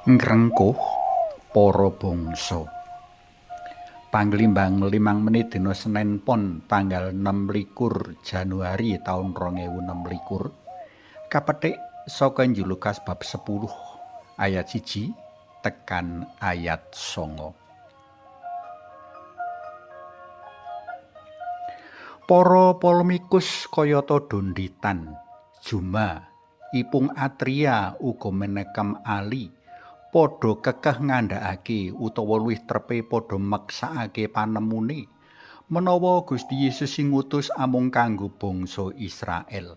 Ngrengkuh para bangsa. Panglimbang 5 menit dina Senen Pon tanggal 26 Januari taun 2026 kapetik saka Injil Lukas bab 10 ayat 1 tekan ayat 9. Para polemikus kayata Donditan, Juma, Ipung Atria uga menekem Ali padha kekeh ngandhakake utawa luwih trepe padha meksakake panemune menawa Gusti Yesus sing ngutus amung kanggo bangsa Israel.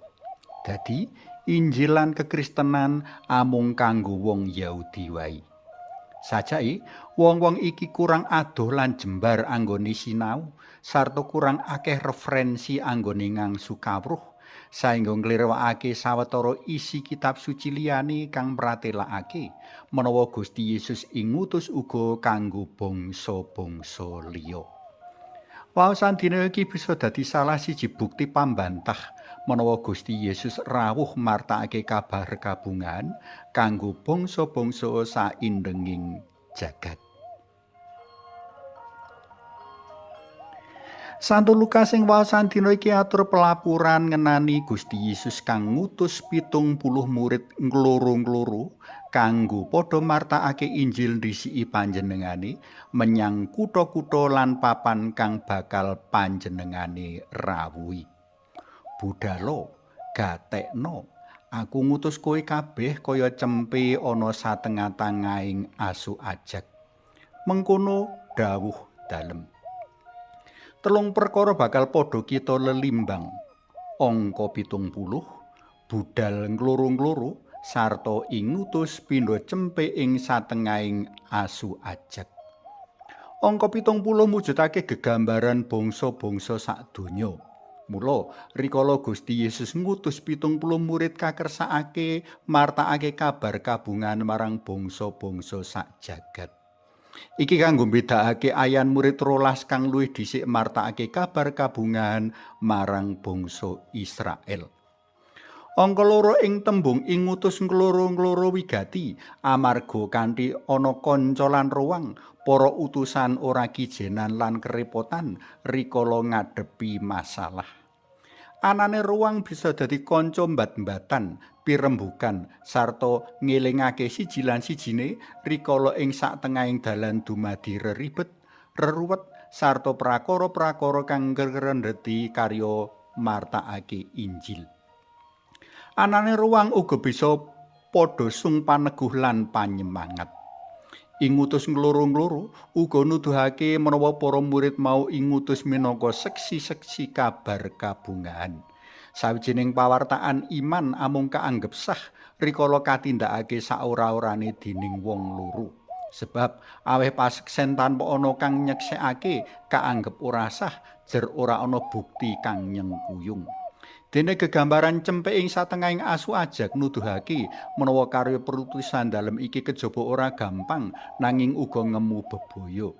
Dadi Injil lan kekristenan amung kanggo wong Yahudi wae. Sajake wong-wong iki kurang adoh lan jembar anggone sinau sarta kurang akeh referensi anggone ngangsu kawruh saengga nglirwakake sawetara isi kitab suci liyane kang mratelakake menawa Gusti Yesus ingutus uga kanggo bangsa-bangsa liya. Waosan dina iki bisa dadi salah siji bukti pambantah menawa Gusti Yesus rawuh martakake kabar kabungan kanggo bangsa-bangsa saindenging jagat. Santo Lukas ing waosan dina iki atur pelapuran ngenani Gusti Yesus kang ngutus 70 murid ngloro-ngloro kanggo padha martakake Injil ndhisiki panjenengane menyang kutha-kutha lan papan kang bakal panjenengane rawuhi. Budalo, gatekno, aku ngutus kowe kabeh kaya cempe ana satengah-tengahing asu ajag. Mengkono dawuh dalem. Telung perkara bakal padha kita lelimbang. Angka 70, budal ngloro-ngloro, sarta ingutus pindha cempe ing satengahing asu ajag. Angka 70 mujudake gegambaran bangsa-bangsa sak donya. Mula rikala Gusti Yesus ngutus 70 murid kakersakake martakake kabar kabungan marang bangsa-bangsa sak jagat. Iki kanggo mbedakake ayan murid 12 kang luwih dhisik martakake kabar kabungan marang bangsa Israel. Angka 2 ing tembung ingutus ngloro-ngloro wigati amarga kanthi ana kanca lan ruang para utusan ora kijenan lan kerepotan rikala ngadepi masalah. Anane ruang bisa dadi kanca mbat-mbatan, pirembukan sarta ngelingake siji lan sijine rikala ing satengahing dalan dumadi reribet, reruwet sarta prakara-prakara kang ngrendeti karya martakake Injil. Anane ruang uga bisa padha sung paneguh lan panyemangat. Ingutus ngloro-ngloro uga nuduhake menawa para murid mau ingutus minangka seksi-seksi kabar kabungahan. Sawijining pawartaan iman amung kaanggep sah rikala katindakake saora-orane dening wong loro. Sebab aweh paseksen tanpa ana kang nyeksekake kaanggep ora sah, jer ora ana bukti kang nyengkuyung. Dene gegambaran cempe ing satengahing asu ajag nuduhake menawa karya perutusan dalem iki kejaba ora gampang nanging uga ngemu bebaya.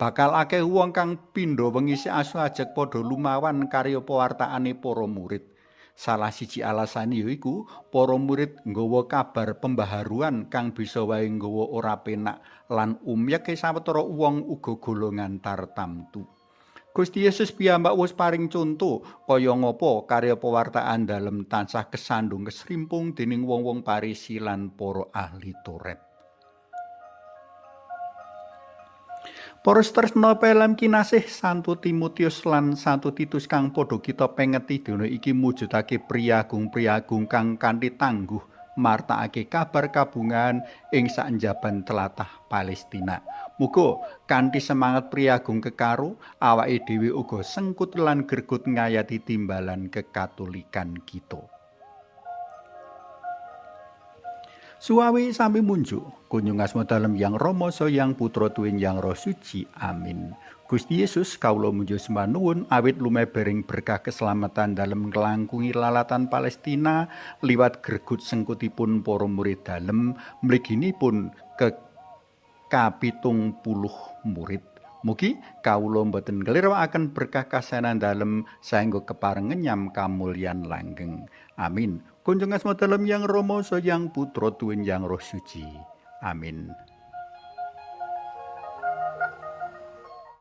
Bakal akeh wong kang pindha wengi si asu ajag padha lumawan karya pewartaane para murid. Salah siji alasane yaiku para murid nggawa kabar pembaharuan kang bisa wae nggawa ora penak lan umyeke sawetara wong uga golongan tartamtu. Gusti Yesus piyambak wis paring conto kaya ngapa karya pewartaan dalem tansah kesandung kesrimpung dening wong-wong Parisi lan para ahli Taurat. Para tresna pelem kinasih Santo Timotius lan Santo Titus kang padha kita pengeti dina iki mujudake priyagung-priyagung kang kanthi tangguh martakake kabar kabungan ing sanjaban tlatah Palestina. Muga kanthi semangat priyagung kekaro awake dhewe uga sengkut lan gregut ngayati timbalan kekatolikan kita. Suwawi sami munjuk kunjung asma dalem Yang Rama Yang Putra tuwin Yang Roh Suci. Amin. Gusti Yesus kawula munjuk sembah nuwun awit lumebering berkah keselamatan dalem nglangkungi lalatan Palestina liwat gregut sengkutipun para murid dalem mliginipun ke 70 murid. Mugi kawula mboten nglirwakaken berkah kasaenan dalem saengga kepareng ngenyam kamulyan langgeng. Amin. Kunjung asma dalem Yang Rama Yang Putra tuwin Yang Roh Suci. Amin.